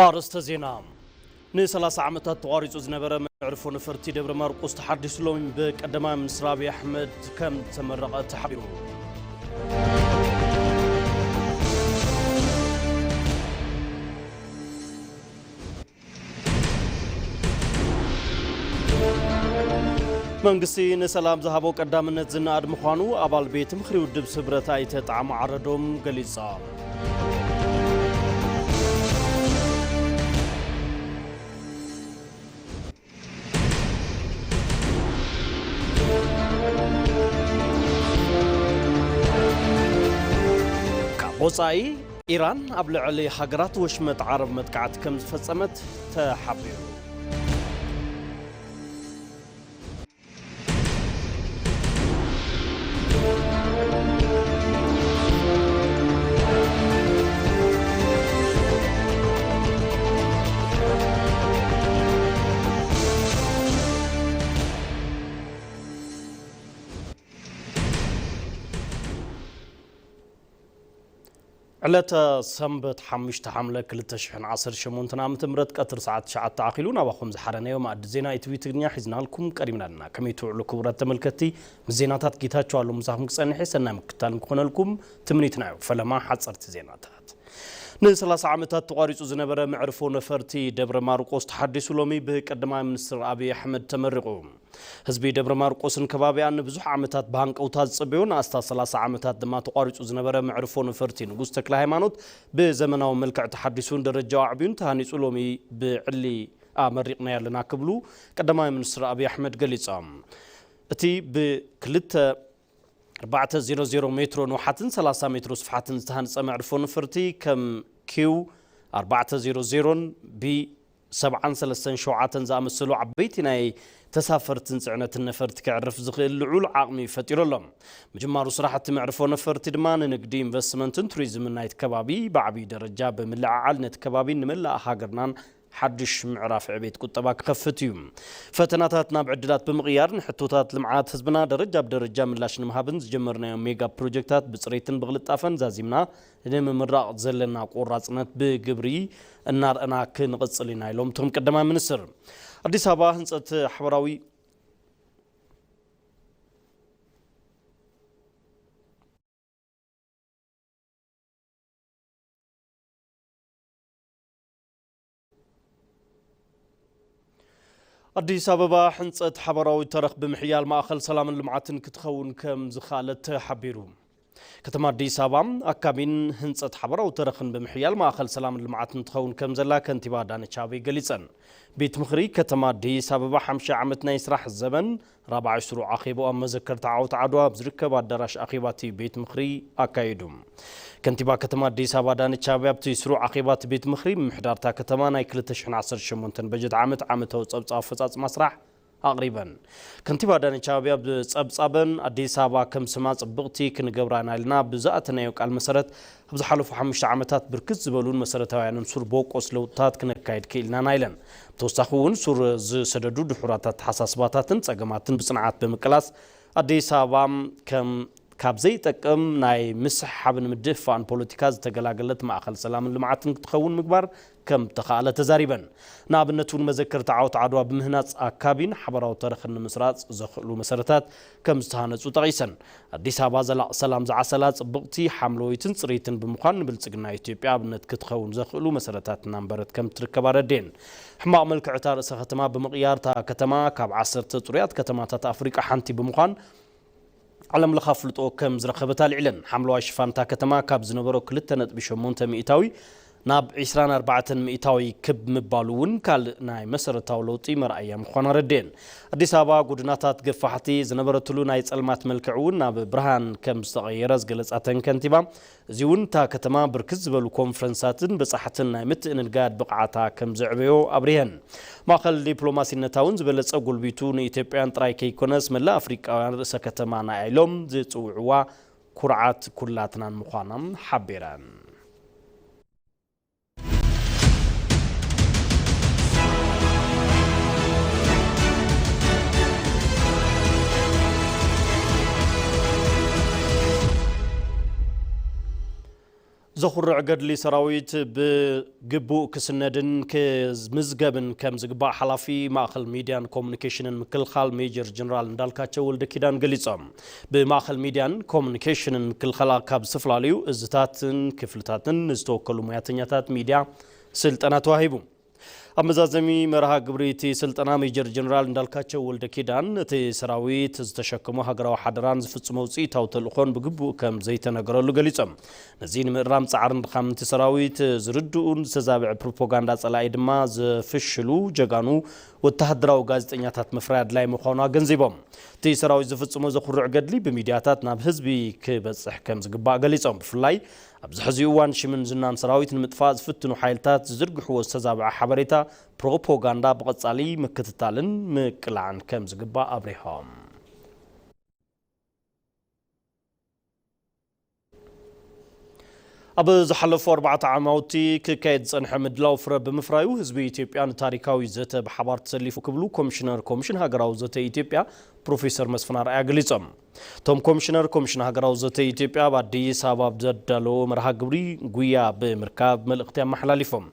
ኣርእስተ ዜና። ን30 ዓመታት ተቋሪጹ ዝነበረ መዕርፎ ነፈርቲ ደብረ ማርቆስ ተሓዲሱ ሎሚ ብቀዳማይ ሚኒስትር ኣብይ ኣሕመድ ከም ዝተመረቐ ተሓቢሩ። መንግስቲ ንሰላም ዝሃቦ ቀዳምነት ዝነኣድ ምዃኑ ኣባል ቤት ምኽሪ ውድብ ስምረት ኣይተ ጣዕሙ ዓረዶም ገሊጾም። ካብ ወጻኢ፣ ኢራን ኣብ ልዕሊ ሃገራት ወሽመጥ ዓረብ መጥቃዕቲ ከም ዝፈጸመት ተሓቢሩ። ዕለተ ሰንበት ሓሙሽተ ሓምለ ክልተ ሽሕን ዓሰርተ ሸሞንተን ዓመተ ምህረት ቀትሪ ሰዓት ትሽዓተ ኣኺሉ ናባኹም ዝሓረናዮ መኣዲ ዜና ኢቲቪ ትግርኛ ሒዝናልኩም ቀሪብና ኣለና። ከመይ ትውዕሉ ክቡራት ተመልከትቲ? ምስ ዜናታት ጌታቸው ኣለሙ ምሳኹም ክጸንሕ እየ። ሰናይ ምክትታል ንክኾነልኩም ትምኒትና እዩ። ፈለማ ሓጸርቲ ዜናታት። ን30 ዓመታት ተቋሪጹ ዝነበረ መዕርፎ ነፈርቲ ደብረ ማርቆስ ተሓዲሱ ሎሚ ብቀዳማይ ሚኒስትር ኣብይ ኣሕመድ ተመሪቑ። ህዝቢ ደብረ ማርቆስን ከባቢኣን ንብዙሕ ዓመታት ብሃንቀውታ ዝጸበዮ ንኣስታት ሰላሳ ዓመታት ድማ ተቋሪጹ ዝነበረ መዕርፎ ነፈርቲ ንጉስ ተክለ ሃይማኖት ብዘመናዊ መልክዕ ተሓዲሱን ደረጃኡ ኣዕብዩን ተሃኒጹ ሎሚ ብዕሊ ኣመሪቕናዮ ኣለና ክብሉ ቀዳማይ ሚኒስትር ኣብይ ኣሕመድ ገሊጾም። እቲ ብክልተ ኣርባዕተ ዜሮ ዜሮ ሜትሮ ንውሓትን ሰላሳ ሜትሮ ስፍሓትን ዝተሃንጸ መዕርፎ ነፈርቲ ከም ኪው ኣርባዕተ ዜሮ ዜሮን ቢ ሰብዓን ሰለስተን ሸውዓተን ዝኣመሰሉ ዓበይቲ ናይ ተሳፈርትን ጽዕነትን ነፈርቲ ከዕርፍ ዝኽእል ልዑል ዓቕሚ ፈጢሩ ኣሎ። ምጅማሩ ስራሕቲ መዕርፎ ነፈርቲ ድማ ንንግዲ፣ ኢንቨስትመንትን ቱሪዝምን ናይቲ ከባቢ ብዓብዪ ደረጃ ብምልዕዓል ነቲ ከባቢን ንመላእ ሃገርናን ሓድሽ ምዕራፍ ዕቤት ቁጠባ ክኸፍት እዩ። ፈተናታት ናብ ዕድላት ብምቕያር ንሕቶታት ልምዓት ህዝብና ደረጃ ብደረጃ ምላሽ ንምሃብን ዝጀመርናዮ ሜጋ ፕሮጀክታት ብጽሬትን ብቕልጣፈን ዛዚምና ንምምራቕ ዘለና ቆራጽነት ብግብሪ እናርኣና ክንቕጽል ኢና ኢሎም እቶም ቀዳማይ ሚኒስትር። ኣዲስ ኣበባ ህንጸት ሓበራዊ ኣዲስ ኣበባ ሕንጸት ሓበራዊ ተረኽ ብምሕያል ማእኸል ሰላምን ልምዓትን ክትኸውን ከም ዝኸኣለት ተሓቢሩ። ከተማ ኣዲስ ኣበባ ኣካቢን ህንጸት ሓበራዊ ተረኽን ብምሕያል ማእኸል ሰላምን ልምዓትን ትኸውን ከም ዘላ ከንቲባ ኣዳነች ኣቤቤ ገሊጸን። ቤት ምኽሪ ከተማ ኣዲስ ኣበባ ሓምሻይ ዓመት ናይ ስራሕ ዘበን ራብዓይ ስሩዕ ኣኼባኡ ኣብ መዘከርታ ዓወት ዓድዋ ኣብ ዝርከብ ኣዳራሽ ኣኼባ እቲ ቤት ምኽሪ ኣካይዱ። ከንቲባ ከተማ ኣዲስ ኣበባ ኣዳነች ኣቤቤ ኣብቲ ስሩዕ ኣኼባ እቲ ቤት ምኽሪ ምምሕዳር እታ ከተማ ናይ ክልተ ሽሕን ዓሰርተ ሸሞንተን በጀት ዓመት ዓመታዊ ጸብጻብ ኣፈጻጽማ ስራሕ ኣቕሪበን። ከንቲባ ኣዳነች ኣቤቤ ኣብ ጸብጻበን ኣዲስ ኣበባ ከም ስማ ጽብቕቲ ክንገብራ ኢና ኢልና ብዝኣተናዮ ቃል መሰረት ኣብ ዝሓለፉ ሓሙሽተ ዓመታት ብርክት ዝበሉን መሰረታውያንን ሱር ቦቆስ ለውጥታት ክነካይድ ክኢልናና ኢለን። ብተወሳኺ እውን ሱር ዝሰደዱ ድሑራት ኣተሓሳስባታትን ጸገማትን ብጽንዓት ብምቅላስ ኣዲስ ኣበባ ከም ካብ ዘይጠቅም ናይ ምስሕሓብን ምድፍፋእን ፖለቲካ ዝተገላገለት ማእኸል ሰላምን ልምዓትን ክትኸውን ምግባር ከም ተኻእለ ተዛሪበን። ንኣብነት እውን መዘከርታ ዓወት ዓድዋ ብምህናፅ ኣካቢን ሓበራዊ ተረኽን ንምስራፅ ዘኽእሉ መሰረታት ከም ዝተሃነፁ ጠቒሰን። ኣዲስ ኣበባ ዘላቕ ሰላም ዝዓሰላ ፅብቕቲ፣ ሓምለወይትን ፅርይትን ብምዃን ንብልፅግና ኢትዮጵያ ኣብነት ክትኸውን ዘኽእሉ መሰረታት እናንበረት ከም ትርከብ ኣረድየን። ሕማቕ መልክዕ እታ ርእሰ ከተማ ብምቕያር እታ ከተማ ካብ ዓሰርተ ፅሩያት ከተማታት ኣፍሪቃ ሓንቲ ብምዃን ዓለም ለኸ ኣፍልጦ ከም ዝረኸበት ኣልዒለን። ሓምለዋይ ሽፋን እታ ከተማ ካብ ዝነበሮ ክልተ ነጥቢ ሸሞንተ ሚእታዊ ናብ ዒስራን ኣርባዕተን ሚእታዊ ክብ ምባሉ እውን ካልእ ናይ መሰረታዊ ለውጢ መርኣያ ምዃኑ ኣረድኤን። ኣዲስ ኣበባ ጎደናታት ገፋሕቲ ዝነበረትሉ ናይ ጸልማት መልክዕ እውን ናብ ብርሃን ከም ዝተቐየረ ዝገለጻ እተን ከንቲባ፣ እዚ እውን እታ ከተማ ብርክት ዝበሉ ኮንፈረንሳትን በጻሕትን ናይ ምትእንጋድ ብቕዓታ ከም ዘዕበዮ ኣብሪሀን። ማእኸል ዲፕሎማሲነታ እውን ዝበለጸ ጎልቢቱ ንኢትዮጵያን ጥራይ ከይኮነስ መላእ ኣፍሪቃውያን ርእሰ ከተማና ኢሎም ዝጽውዕዋ ኩርዓት ኩላትናን ምዃና ሓቢረን። ዘኹርዕ ገድሊ ሰራዊት ብግቡእ ክስነድን ክምዝገብን ከም ዝግባእ ሓላፊ ማእኸል ሚድያን ኮሙኒኬሽንን ምክልኻል ሜጀር ጀነራል እንዳልካቸው ወልደ ኪዳን ገሊጾም። ብማእኸል ሚድያን ኮሙኒኬሽንን ምክልኻል ካብ ዝተፈላለዩ እዝታትን ክፍልታትን ዝተወከሉ ሙያተኛታት ሚድያ ስልጠና ተዋሂቡ። ኣብ መዛዘሚ መርሃ ግብሪ እቲ ስልጠና ሜጀር ጀነራል እንዳልካቸው ወልደ ኪዳን እቲ ሰራዊት ዝተሸከሞ ሃገራዊ ሓደራን ዝፍጽሞ ውፅኢታዊ ተልእኾን ብግቡእ ከም ዘይተነገረሉ ገሊጾም። ነዚ ንምእራም ጻዕርን ድኻምን እቲ ሰራዊት ዝርድኡን ዝተዛብዐ ፕሮፓጋንዳ ጸላኢ ድማ ዘፍሽሉ ጀጋኑ ወተሃደራዊ ጋዜጠኛታት ምፍራይ ኣድላይ ምዃኑ ኣገንዚቦም። እቲ ሰራዊት ዝፍጽሞ ዘኹርዕ ገድሊ ብሚድያታት ናብ ህዝቢ ክበጽሕ ከም ዝግባእ ገሊጾም። ብፍላይ ኣብዚ ሕዚ እዋን ሽምን ዝናን ሰራዊት ንምጥፋእ ዝፍትኑ ሓይልታት ዝዝርግሕዎ ዝተዛብዐ ሓበሬታ ፕሮፓጋንዳ ብቐጻሊ ምክትታልን ምቅላዕን ከም ዝግባእ ኣብሪሆም። ኣብ ዝሓለፉ ኣርባዕተ ዓማውቲ ክካየድ ዝጸንሐ ምድላው ፍረ ብምፍራዩ ህዝቢ ኢትዮጵያ ንታሪካዊ ዘተ ብሓባር ተሰሊፉ ክብሉ ኮሚሽነር ኮሚሽን ሃገራዊ ዘተ ኢትዮጵያ ፕሮፌሰር መስፍን ኣርኣያ ገሊጾም። እቶም ኮሚሽነር ኮሚሽን ሃገራዊ ዘተ ኢትዮጵያ ኣብ ኣዲስ ኣበባ ኣብ ዘዳለዎ መርሃ ግብሪ ጉያ ብምርካብ መልእኽቲ ኣመሓላሊፎም።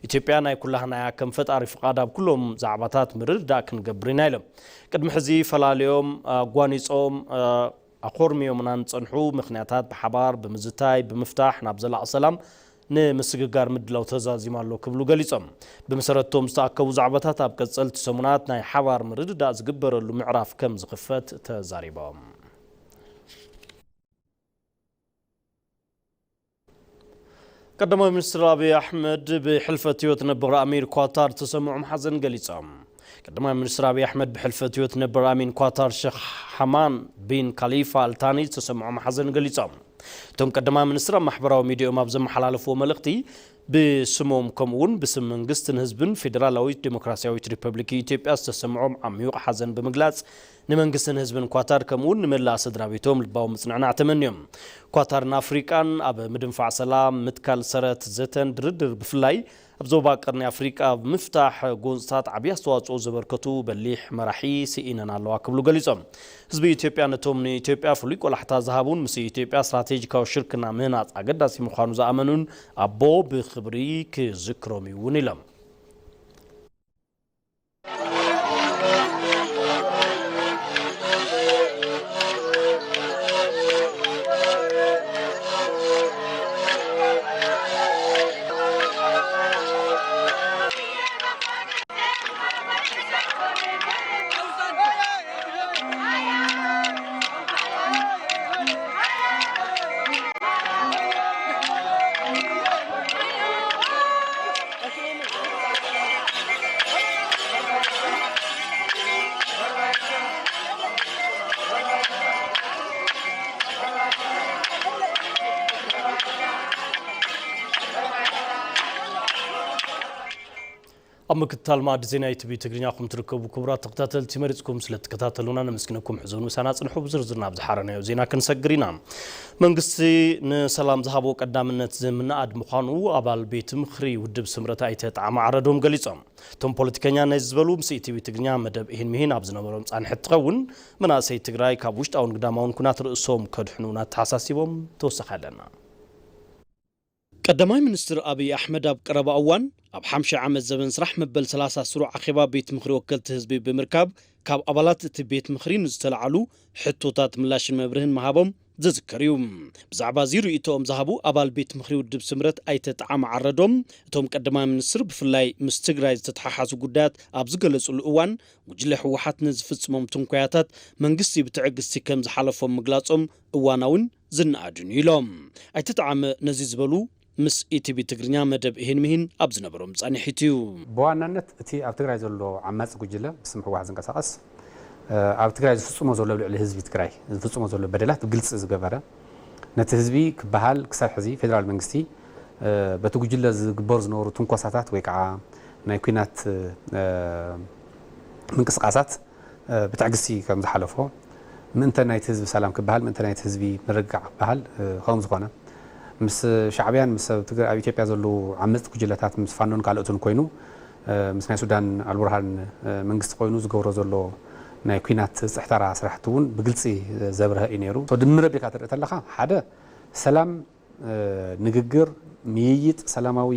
ኢትዮጵያ ናይ ኩላህና እያ፣ ከም ፈጣሪ ፍቓድ ኣብ ኩሎም ዛዕባታት ምርድዳእ ክንገብር ኢና ኢሎም። ቅድሚ ሕዚ ፈላልዮም ኣጓኒጾም ኣኾርምዮምና ንጸንሑ ምኽንያታት ብሓባር ብምዝታይ ብምፍታሕ ናብ ዘላቒ ሰላም ንምስግጋር ምድላው ተዛዚሙ ኣሎ ክብሉ ገሊጾም። ብመሰረት እቶም ዝተኣከቡ ዛዕባታት ኣብ ቀጸልቲ ሰሙናት ናይ ሓባር ምርድዳእ ዝግበረሉ ምዕራፍ ከም ዝኽፈት ተዛሪቦም። ቀዳማይ ሚኒስትር ኣብይ ኣሕመድ ብሕልፈት ህይወት ነበር ኣሚር ኳታር ዝተሰምዖም ሓዘን ገሊጾም። ቀዳማይ ሚኒስትር ኣብይ ኣሕመድ ብሕልፈት ህይወት ነበር ኣሚን ኳታር ሸኽ ሓማን ቢን ካሊፋ ኣልታኒ ዝተሰምዖም ሓዘን ገሊጾም። እቶም ቀዳማይ ሚኒስትር ኣብ ማሕበራዊ ሚዲያኦም ኣብ ዘመሓላለፍዎ መልእኽቲ ብስሞም ከምኡ እውን ብስም መንግስትን ህዝብን ፌዴራላዊት ዴሞክራሲያዊት ሪፐብሊክ ኢትዮጵያ ዝተሰምዖም ዓሚዩቕ ሓዘን ብምግላጽ ንመንግስትን ህዝብን ኳታር ከምኡ እውን ንመላእ ስድራ ቤቶም ልባዊ ምጽንዕናዕ ተመንዮም። ኳታርን ኣፍሪቃን ኣብ ምድንፋዕ ሰላም፣ ምትካል ሰረት ዘተን ድርድር ብፍላይ ኣብ ዞባ ቀርኒ ኣፍሪቃ ኣብ ምፍታሕ ጎንጽታት ዓብዪ ኣስተዋጽኦ ዘበርከቱ በሊሕ መራሒ ስኢነን ኣለዋ ክብሉ ገሊጾም። ህዝቢ ኢትዮጵያ ነቶም ንኢትዮጵያ ፍሉይ ቆላሕታ ዝሃቡን ምስ ኢትዮጵያ ስትራቴጂካዊ ሽርክና ምህናጽ ኣገዳሲ ምዃኑ ዝኣመኑን ኣቦ ብኽብሪ ክዝክሮም እዩ እውን ኢሎም። ኣብ ምክትታል መኣዲ ዜና ኢቲቪ ትግርኛ ኹም ትርከቡ ክቡራት ተኸታተልቲ፣ መሪጽኩም ስለ እትከታተሉና ነመስግነኩም። ሕዞ ንኡሳና ጽንሑ፣ ብዝርዝር ናብ ዝሓረናዮ ዜና ክንሰግር ኢና። መንግስቲ ንሰላም ዝሃቦ ቀዳምነት ዝምንኣድ ምዃኑ ኣባል ቤት ምኽሪ ውድብ ስምረት ኣይተ ጣዕመ ዓረዶም ገሊጾም። እቶም ፖለቲከኛ ነዚ ዝበሉ ምስ ኢቲቪ ትግርኛ መደብ ኢሂን ምሂን ኣብ ዝነበሮም ጻንሒት ትኸውን፣ መናእሰይ ትግራይ ካብ ውሽጣውን ግዳማውን ኩናት ርእሶም ከድሕኑ እናተሓሳሲቦም ተወሳኺ ኣለና። ቀዳማይ ሚኒስትር ኣብይ ኣሕመድ ኣብ ቀረባ እዋን ኣብ ሓምሻይ ዓመት ዘበን ስራሕ መበል ሰላሳ ስሩዕ ኣኼባ ቤት ምኽሪ ወከልቲ ህዝቢ ብምርካብ ካብ ኣባላት እቲ ቤት ምኽሪ ንዝተለዓሉ ሕቶታት ምላሽን መብርህን ምሃቦም ዝዝከር እዩ። ብዛዕባ እዚ ርእይቶኦም ዝሃቡ ኣባል ቤት ምኽሪ ውድብ ስምረት ኣይተ ጣዕመ ዓረዶም፣ እቶም ቀዳማይ ሚኒስትር ብፍላይ ምስ ትግራይ ዝተተሓሓዙ ጉዳያት ኣብ ዝገለጹሉ እዋን ጉጅለ ህወሓት ንዝፍጽሞም ትንኮያታት መንግስቲ ብትዕግስቲ ከም ዝሓለፎም ምግላጾም እዋናውን ዝነኣድን እዩ ኢሎም። ኣይተ ጣዕመ ነዚ ዝበሉ ምስ ኢቲቪ ትግርኛ መደብ ኢሂን ምሂን ኣብ ዝነበሮም ጻንሒት እዩ። ብዋናነት እቲ ኣብ ትግራይ ዘሎ ዓማጺ ጉጅለ ብስም ህወሓት ዝንቀሳቐስ፣ እ፣ ኣብ ትግራይ ዝፍጽሞ ዘሎ ኣብ ልዕሊ ህዝቢ ትግራይ ዝፍጽሞ ዘሎ በደላት ብግልጺ ዝገበረ፣ ነቲ ህዝቢ ክበሃል ክሳብ ሕዚ ፌደራል መንግስቲ፣ እ፣ በቲ ጉጅለ ዝግበሩ ዝነበሩ ትንኮሳታት ወይ ከዓ ናይ ኲናት፣ እ፣ ምንቅስቃሳት እ፣ ብትዕግስቲ ከም ዝሓለፎ፣ ምእንተ ናይቲ ህዝቢ ሰላም ክበሃል፣ ምእንተ ናይቲ ህዝቢ ምርግጋዕ ክበሃል፣ እ፣ ከም ዝኾነ፣ ምስ ሻዕብያን ምስ ኣብ ትግራይ፣ ኣብ ኢትዮጵያ ዘለዉ ዓመጽቲ ጉጅለታት ምስ ፋኖን ካልኦትን ኮይኑ፣ እ፣ ምስ ናይ ሱዳን ኣልቡርሃን፣ እ፣ መንግስቲ ኮይኑ ዝገብሮ ዘሎ ናይ ኲናት ጽሕተራ ስራሕቲ እውን ብግልጺ ዘብርሀ እዩ ነይሩ። ሶ ድምር ኣቢልካ ትርኢ ተለኻ፣ ሓደ ሰላም ንግግር፣ ምይይጥ፣ ሰላማዊ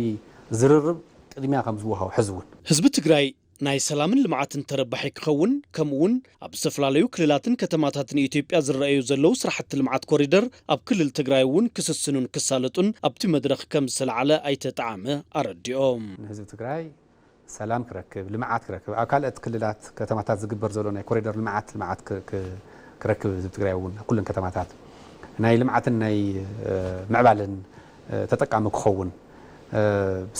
ዝርርብ ቅድሚያ ከም ዝወሃቦ ሕዚ እውን። ህዝቢ ትግራይ ናይ ሰላምን ልምዓትን ተረባሒ ክኸውን፣ ከምኡ እውን ኣብ ዝተፈላለዩ ክልላትን ከተማታትን ኢትዮጵያ ዝረኣዩ ዘለዉ ስራሕቲ ልምዓት ኮሪደር ኣብ ክልል ትግራይ እውን ክስስኑን ክሳለጡን ኣብቲ መድረኽ ከም ዝተለዓለ ኣይተ ጣዕመ ኣረዲኦም። ንህዝቢ ትግራይ ሰላም ክረክብ፣ ልምዓት ክረክብ፣ ኣብ ካልኦት ክልላት ከተማታት ዝግበር ዘሎ ናይ ኮሪደር ልምዓት፣ ልምዓት ክ-፣ ክ-፣ ክረክብ ህዝቢ ትግራይ እውን ኩለን ከተማታት ናይ ልምዓትን ናይ፣ እ፣ ምዕባለን፣ እ፣ ተጠቃሚ ክኸውን፣ እ፣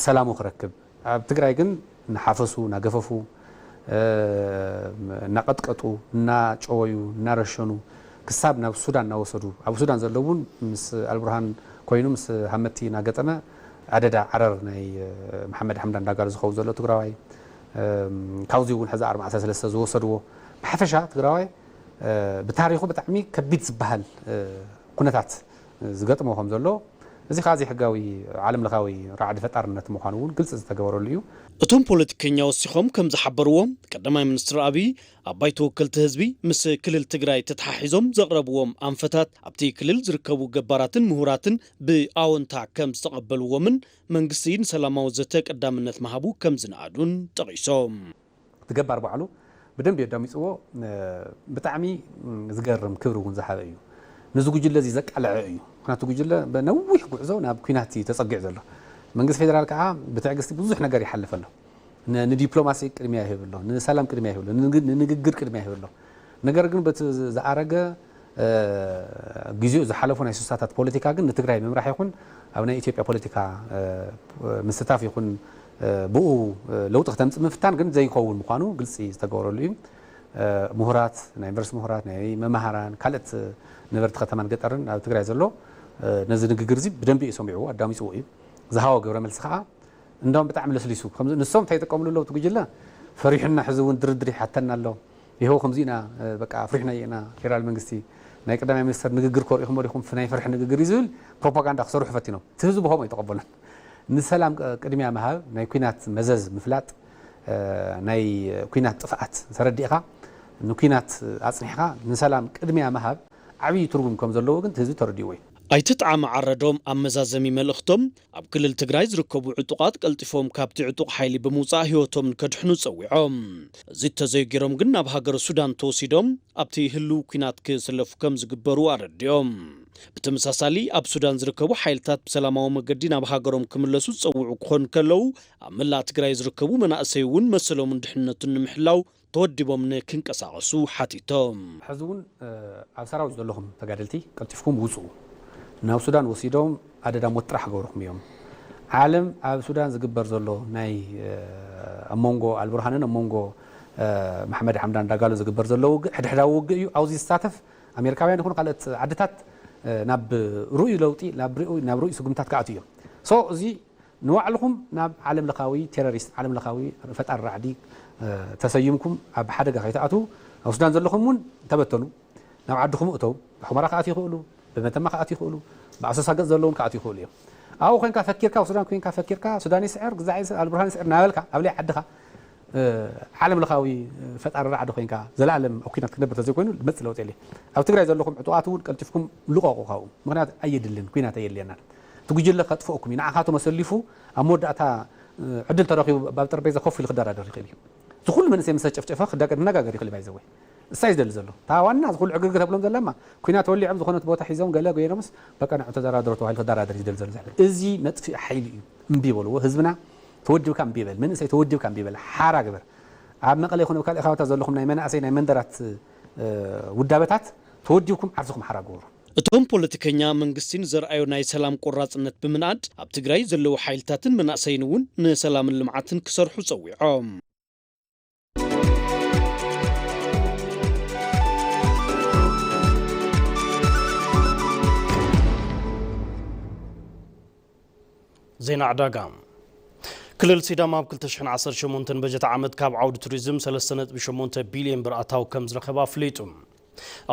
ሰላሙ ክረክብ። ኣብ ትግራይ ግን እናሓፈሱ፣ እናገፈፉ፣ እ፣ እናቐጥቀጡ፣ እናጨወዩ፣ እናረሸኑ ክሳብ ናብ ሱዳን እናወሰዱ፣ ኣብ ሱዳን ዘሎ እውን ምስ ኣልቡርሃን ኮይኑ ምስ ሃመቲ እናገጠመ ኣደዳ ዓረር ናይ፣ እ፣ መሓመድ ሓምዳን ዳጋሎ ዝኸውን ዘሎ ትግራዋይ፣ እም፣ ካብዚ እውን ሕዚ ኣርባዓ ሰለስተ ዝወሰድዎ። ብሓፈሻ ትግራዋይ፣ እ፣ ብታሪኹ ብጣዕሚ ከቢድ ዝበሃል፣ እ፣ ኩነታት ዝገጥሞ ከም ዘሎ፣ እዚ ከዓ ዘይሕጋዊ ዓለም ለኻዊ ራዕዲ ፈጣርነት ምዃኑ እውን ግልፂ ዝተገበረሉ እዩ። እቶም ፖለቲከኛ ወሲኾም ከም ዝሓበርዎ፣ ቀዳማይ ሚኒስትር ኣብይ ኣብ ባይቶ ወከልቲ ህዝቢ ምስ ክልል ትግራይ ተተሓሒዞም ዘቕረብዎም ኣንፈታት፣ ኣብቲ ክልል ዝርከቡ ገባራትን ምሁራትን ብኣወንታ ከም ዝተቐበልዎምን መንግስቲ ንሰላማዊ ዘተ ቀዳምነት ምሃቡ ከም ዝነኣዱን ጠቒሶም። እቲ ገባር ባዕሉ ብደንቢ ኣዳሚፅዎ፣ እ፣ ብጣዕሚ፣ ም፣ ዝገርም ክብሪ እውን ዝሃበ እዩ። ነዚ ጉጅለ እዚ ዘቃልዐ እዩ። ምክንያቱ ጉጅለ ብነዊሕ ጉዕዞ ናብ ኲናት እዩ ተፀጊዑ ዘሎ። መንግስቲ ፌዴራል ከዓ ብትዕግስቲ ብዙሕ ነገር ይሓልፍ ኣሎ። ን-፣ ንዲፕሎማሲ ቅድሚያ ይህብ ኣሎ፣ ንሰላም ቅድሚያ ይህብ ኣሎ፣ ንንግ-፣ ንንግግር ቅድሚያ ይህብ ኣሎ። ነገር ግን በቲ ዝ-፣ ዝኣረገ፣ እ፣ ግዜኡ ዝሓለፉ ናይ ስሳታት ፖለቲካ ግን ንትግራይ ምምራሕ ይኹን ኣብ ናይ ኢትዮጵያ ፖለቲካ፣ እ፣ ምስታፍ ይኹን፣ እ፣ ብኡ፣ እ፣ ለውጢ ክተምፅእ ምፍታን ግን ዘይከውን ምዃኑ ግልፂ ዝተገበረሉ እዩ። እ፣ ምሁራት፣ ናይ ዩኒቨርሲቲ ምሁራት፣ ናይ መማህራን፣ ካልኦት ነበርቲ ከተማን ገጠርን ኣብ ትግራይ ዘሎ፣ እ፣ ነዚ ንግግር እዚ ብደንቢ እዩ ሰሚዕዎ፣ ኣዳሚፅዎ እዩ። ዝሃቦ ግብረ መልሲ ከዓ እንዳውም ብጣዕሚ ለስሊሱ። ከምዚ ንሶም እንታይ ይጥቀምሉ ኣለዉ? እቲ ጉጅለ ፈሪሑና፣ ሕዚ እውን ድርድር ይሓተና ኣሎ። ይኸው ከምዚ ኢና፣ እ፣ በቃ ኣፍሪሕናዮ ኢና፣ ፌደራል መንግስቲ ናይ ቀዳማይ ሚኒስተር ንግግር ኮሪኹም ወሪኹም ናይ ፍርሒ ንግግር እዩ ዝብል ፕሮፓጋንዳ ክሰርሑ ፈቲኖም። እቲ ህዝቢ ብኸምኡ ኣይተቐበሎን። ንሰላም ቅ-፣ ቅድሚያ ምሃብ፣ ናይ ኲናት መዘዝ ምፍላጥ፣ እ፣ ናይ ኲናት ጥፍኣት ተረዲእኻ፣ ንኲናት ኣጽኒሕኻ ንሰላም ቅድሚያ ምሃብ ዓብዪ ትርጉም ከም ዘለዎ ግን እቲ ህዝቢ ተረዲእዎ እዩ። ኣይተ ጣዕመ ዓረዶም ኣብ መዛዘሚ መልእኽቶም፣ ኣብ ክልል ትግራይ ዝርከቡ ዕጡቓት ቀልጢፎም ካብቲ ዕጡቕ ሓይሊ ብምውጻእ ህይወቶም ንከድሕኑ ጸዊዖም። እዚ እንተዘይገይሮም ግን ናብ ሃገረ ሱዳን ተወሲዶም ኣብቲ ህልው ኲናት ክስለፉ ከም ዝግበሩ ኣረዲኦም። ብተመሳሳሊ ኣብ ሱዳን ዝርከቡ ሓይልታት ብሰላማዊ መገዲ ናብ ሃገሮም ክምለሱ ዝጸውዑ ክኾኑ ከለዉ፣ ኣብ መላእ ትግራይ ዝርከቡ መናእሰይ እውን መሰሎምን ድሕንነቱን ንምሕላው ተወዲቦም ንክንቀሳቐሱ ሓቲቶም። ሕዚ እውን፣ እ፣ ኣብ ሰራዊት ዘለኹም ተጋደልቲ ቀልጢፍኩም ውፅኡ። ናብ ሱዳን ወሲዶም ኣደዳ ሞት ጥራሕ ክገብርኹም እዮም። ዓለም ኣብ ሱዳን ዝግበር ዘሎ ናይ፣ እ፣ ኣብ መንጎ ኣልቡርሃንን ኣብ መንጎ፣ እ፣ መሓመድ ሓምዳን ዳጋሎ ዝግበር ዘሎ ውግእ ሕድሕዳዊ ውግእ እዩ። ኣብዚ ዝሳተፍ ኣሜሪካውያን ይኹኑ ካልኦት ዓድታት፣ እ፣ ናብ ርኡይ ለውጢ፣ ናብ ርኡይ፣ ናብ ርኡይ ስጉምታት ክኣትዉ እዮም። ሶ እዚ ንባዕልኹም ናብ ዓለም ለኻዊ ቴሮሪስት፣ ዓለም ለኻዊ ፈጣሪ ራዕዲ፣ እ፣ ተሰይምኩም ኣብ ሓደጋ ከይትኣትዉ፣ ኣብ ሱዳን ዘለኹም እውን ተበተኑ፣ ናብ ዓድኹም እተው። ብሑመራ ክኣትዩ ይኽእሉ፣ ብመተማ ክኣትዩ ይኽእሉ፣ ብኣሶሳ ገጽ ዘለዉ እውን ክኣትዩ ይኽእሉ እዮም። ኣብኡ ኮይንካ ፈኪርካ፣ ኣብ ሱዳን ኮይንካ ፈኪርካ፣ ሱዳን ይስዕር፣ ግዛዕ ይስዕር፣ ኣልቡርሃን ይስዕር እናበልካ፣ ኣብ ልዕሊ ዓድኻ፣ እ፣ ዓለም ለኻዊ ፈጣሪ ራዕዲ ኮይንካ፣ ዘለኣለም ኣብ ኲናት ክትነብር ተዘይኮይኑ፣ ዝመጽእ ለውጢ የለን። ኣብ ትግራይ ዘለኹም ዕጡቓት እውን ቀልጢፍኩም ልቐቑ ካብኡ። ምኽንያቱ ኣየድልን፣ ኲናት ኣየድልየናን። እቲ ጉጅለ ከጥፍኦኩም እዩ። ንዓኻቶም ኣሰሊፉ ኣብ መወዳእታ፣ እ፣ ዕድል ተረኺቡ ኣብ ጠረጴዛ ኮፍ ኢሉ ክደራደር ይኽእል እዩ። እዚ ኩሉ መንእሰይ ምስ ተጨፍጨፈ ክዳቀ-፣ ክነጋገር ይኽእል እዩ፣ ባይዘወይ። እሳ እዩ ዝደሊ ዘሎ። እታ ዋና እዚ ኩሉ ዕግርግር ተብሎም ዘለማ፣ ኲናት ወሊዖም ዝኾነት ቦታ ሒዞም ገለ ጎይኖምስ፣ በቃ ንዑ ተደራደሩ ተባሂሉ ክደራደር እዩ ዝደሊ ዘሎ። እዚ መጥፍኢ ሓይሊ እዩ። እምቢ በልዎ። ህዝብና ተወዲብካ እምቢ በል። መንእሰይ ተወዲብካ እምቢ በል። ሓራ ግበር። ኣብ መቐለ ይኹን ኣብ ካልእ ከባቢታት ዘለኹም ናይ መናእሰይ ናይ መንደራት፣ እ፣ ውዳበታት ተወዲብኩም ዓርስኹም ሓራ ግበሩ። እቶም ፖለቲከኛ መንግስቲ ንዘርኣዮ ናይ ሰላም ቆራጽነት ብምንኣድ፣ ኣብ ትግራይ ዘለዉ ሓይልታትን መናእሰይን እውን ንሰላምን ልምዓትን ክሰርሑ ጸዊዖም። ዜና ዕዳጋ። ክልል ሲዳማ ኣብ ክልተ ሽሕን ዓሰርተ ሸሞንተን በጀት ዓመት ካብ ዓውዲ ቱሪዝም ሰለስተ ነጥቢ ሸሞንተ ቢልዮን ብር ኣታዊ ከም ዝረኸበ ኣፍሊጡ።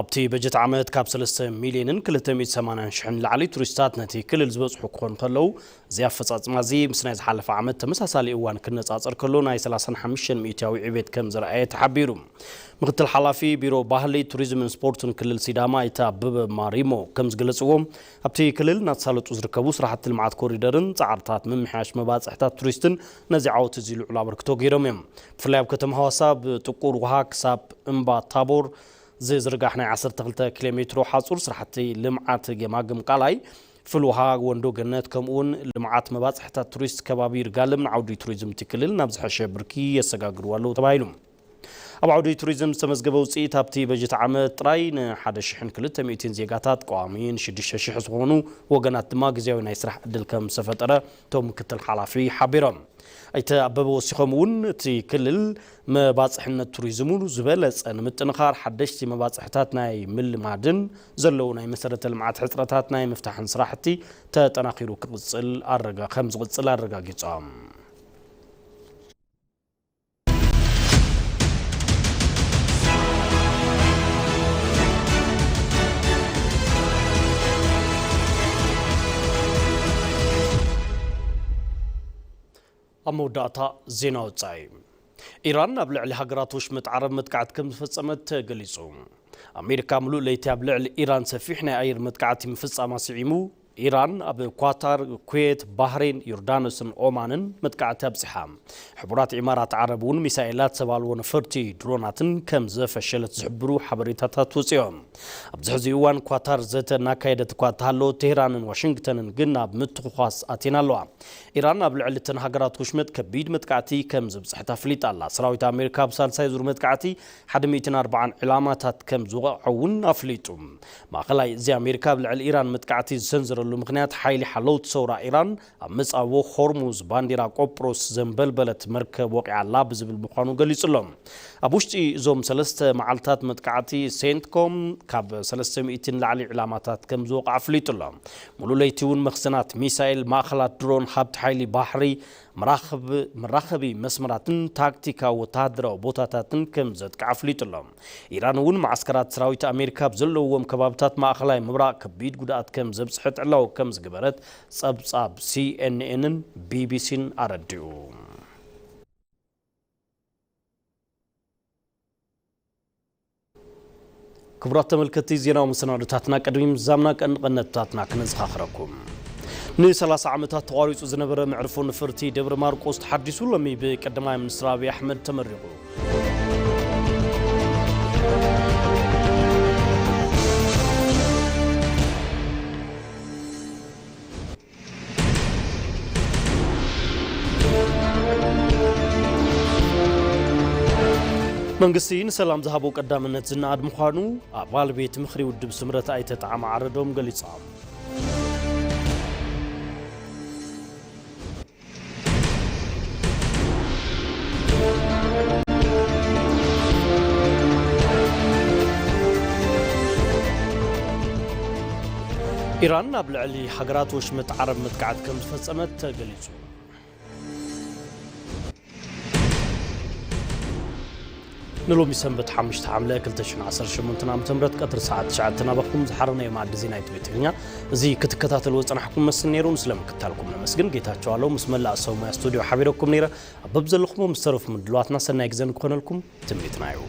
ኣብቲ በጀት ዓመት ካብ ሰለስተ ሚልዮንን ክልተ ሚእቲ ሰማንያን ሽሕን ንላዕሊ ቱሪስታት ነቲ ክልል ዝበጽሑ ክኾኑ ከለዉ፣ እዚ ኣፈጻጽማ እዚ ምስ ናይ ዝሓለፈ ዓመት ተመሳሳሊ እዋን ክነጻጸር ከሎ ናይ ሰላሳን ሓሙሽተን ሚእታዊ ዕቤት ከም ዘርኣየ ተሓቢሩ። ምክትል ሓላፊ ቢሮ ባህሊ፣ ቱሪዝምን ስፖርትን ክልል ሲዳማ ኣይተ ኣበበ ማሪሞ ከም ዝገለጽዎ፣ ኣብቲ ክልል እናተሳለጡ ዝርከቡ ስራሕቲ ልምዓት ኮሪደርን ጻዕርታት ምምሕያሽ መባጽሕታት ቱሪስትን ነዚ ዓወት እዚ ልዑል ኣበርክቶ ገይሮም እዮም። ብፍላይ ኣብ ከተማ ሃዋሳ ብጥቁር ውሃ ክሳብ እምባ ታቦር ዝዝርጋሕ ናይ ዓሰርተ ክልተ ኪሎ ሜትሮ ሓጹር ስራሕቲ ልምዓት ገማግም ቃላይ፣ ፍል ውሃ ወንዶ ገነት፣ ከምኡውን ልምዓት መባጽሕታት ቱሪስት ከባቢ ይርጋለም ንዓውዲ ቱሪዝም እቲ ክልል ናብ ዝሐሸ ብርኪ የሰጋግርዎ ኣለዉ ተባሂሉ። ኣብ ዓውዲ ቱሪዝም ዝተመዝገበ ውፅኢት ኣብቲ በጀት ዓመት ጥራይ ንሓደ ሽሕን ክልተ ሚእትን ዜጋታት ቀዋሚ፣ ንሽዱሽተ ሽሕ ዝኾኑ ወገናት ድማ ግዜያዊ ናይ ስራሕ ዕድል ከም ዝተፈጠረ እቶም ምክትል ሓላፊ ሓቢሮም። ኣይተ ኣበበ ወሲኾም እውን እቲ ክልል መባፅሕነት ቱሪዝሙ ዝበለፀ ንምጥንኻር ሓደሽቲ መባፅሕታት ናይ ምልማድን ዘለዉ ናይ መሰረተ ልምዓት ሕፅረታት ናይ ምፍታሕን ስራሕቲ ተጠናኺሩ ክቕፅል ኣረጋ-፣ ከም ዝቕፅል ኣረጋጊፆም። ኣብ መወዳእታ ዜና ወጻኢ። ኢራን ኣብ ልዕሊ ሃገራት ወሽመጥ ዓረብ መጥቃዕቲ ከም ዝፈጸመት ተገሊጹ። ኣሜሪካ ምሉእ ለይቲ ኣብ ልዕሊ ኢራን ሰፊሕ ናይ ኣየር መጥቃዕቲ ምፍጻማ ስዒሙ፣ ኢራን ኣብ ኳታር፣ ኩዌት፣ ባህሬን፣ ዮርዳኖስን ኦማንን መጥቃዕቲ ኣብጺሓ። ሕቡራት ኢማራት ዓረብ እውን ሚሳኤላት፣ ሰብ ኣልቦ ነፈርቲ ድሮናትን ከም ዘፈሸለት ዝሕብሩ ሓበሬታታት ወጺኦም። ኣብዚ ሕዚ እዋን ኳታር ዘተ እናካየደት እኳ እተሃለወት፣ ቴህራንን ዋሽንግተንን ግን ናብ ምትኹዃስ ኣትየን ኣለዋ። ኢራን ኣብ ልዕሊ እተን ሃገራት ወሽመጥ ከቢድ መጥቃዕቲ ከም ዘብጽሐት ኣፍሊጣ ኣላ። ሰራዊት ኣሜሪካ ኣብ ሳልሳይ ዙር መጥቃዕቲ ሓደ ሚእትን ኣርባዓን ዕላማታት ከም ዝወቕዐ እውን ኣፍሊጡ። ማእኸላይ እዚ ኣሜሪካ ኣብ ልዕሊ ኢራን መጥቃዕቲ ዝሰንዝረሉ ምኽንያት፣ ሓይሊ ሓለውቲ ሰውራ ኢራን ኣብ መጻብቦ ሆርሙዝ ባንዲራ ቆጵሮስ ዘንበልበለት መርከብ ወቒዓ ኣላ ብዝብል ምዃኑ ገሊጹ ኣሎ። ኣብ ውሽጢ እዞም ሰለስተ መዓልታት መጥቃዕቲ፣ ሴንትኮም ካብ ሰለስተ ሚእቲ ንላዕሊ ዕላማታት ከም ዝወቕዐ ኣፍሊጡ ኣሎ። ሙሉእ ለይቲ እውን መኽዘናት ሚሳኤል፣ ማእኸላት ድሮን፣ ሃብቲ ሓይሊ ባሕሪ፣ መራኽብ-፣ መራኸቢ መስመራትን ታክቲካዊ ወተሃደራዊ ቦታታትን ከም ዘጥቅዐ ኣፍሊጡ ኣሎ። ኢራን እውን መዓስከራት ሰራዊት ኣሜሪካ ኣብ ዘለውዎም ከባብታት ማእኸላይ ምብራቕ ከቢድ ጉድኣት ከም ዘብጽሐት ዕላዊ ከም ዝገበረት ጸብጻብ ሲኤንኤንን ቢቢሲን ኣረዲኡ። ክቡራት ተመልከትቲ፣ ዜናዊ መሰናዶታትና ቅድሚ ምዛምና ቀንዲ ቀንዲ ነጥብታትና ክነዘኻኽረኩም። ንሰላሳ ዓመታት ተቋሪጹ ዝነበረ መዕርፎ ነፈርቲ ደብረ ማርቆስ ተሓዲሱ ሎሚ ብቀዳማይ ሚኒስትር ኣብይ ኣሕመድ ተመሪቑ። መንግስቲ ንሰላም ዝሃቦ ቀዳምነት ዝነኣድ ምዃኑ ኣባል ቤት ምኽሪ ውድብ ስምረት ኣይተ ጣዕመ ዓረዶም ገሊጾም። ኢራን ኣብ ልዕሊ ሃገራት ወሽመጥ ዓረብ መጥቃዕቲ ከም ዝፈጸመት ተገሊጹ። ንሎሚ ሰንበት ሓሙሽተ ሓምለ ክልተ ሽሕን ዓሰርተ ሸሞንተን ዓመተ ምህረት ቀትሪ ሰዓት ትሽዓተ ናባኹም ዝሓረናዮ መኣዲ ዜና ኢትዮ ትግርኛ እዚ ክትከታተልዎ ዝጸናሕኩም መስል ነይሩ። ስለምክታልኩም ነመስግን። ጌታቸው ኣለው ምስ መላእ ሰብ ሞያ ስቱድዮ ሓቢረኩም ነይረ። ኣብ በብዘለኹሞ ምስ ተረፉ ምድላዋትና ሰናይ ግዜ ንክኾነልኩም ትምኒትና እዩ።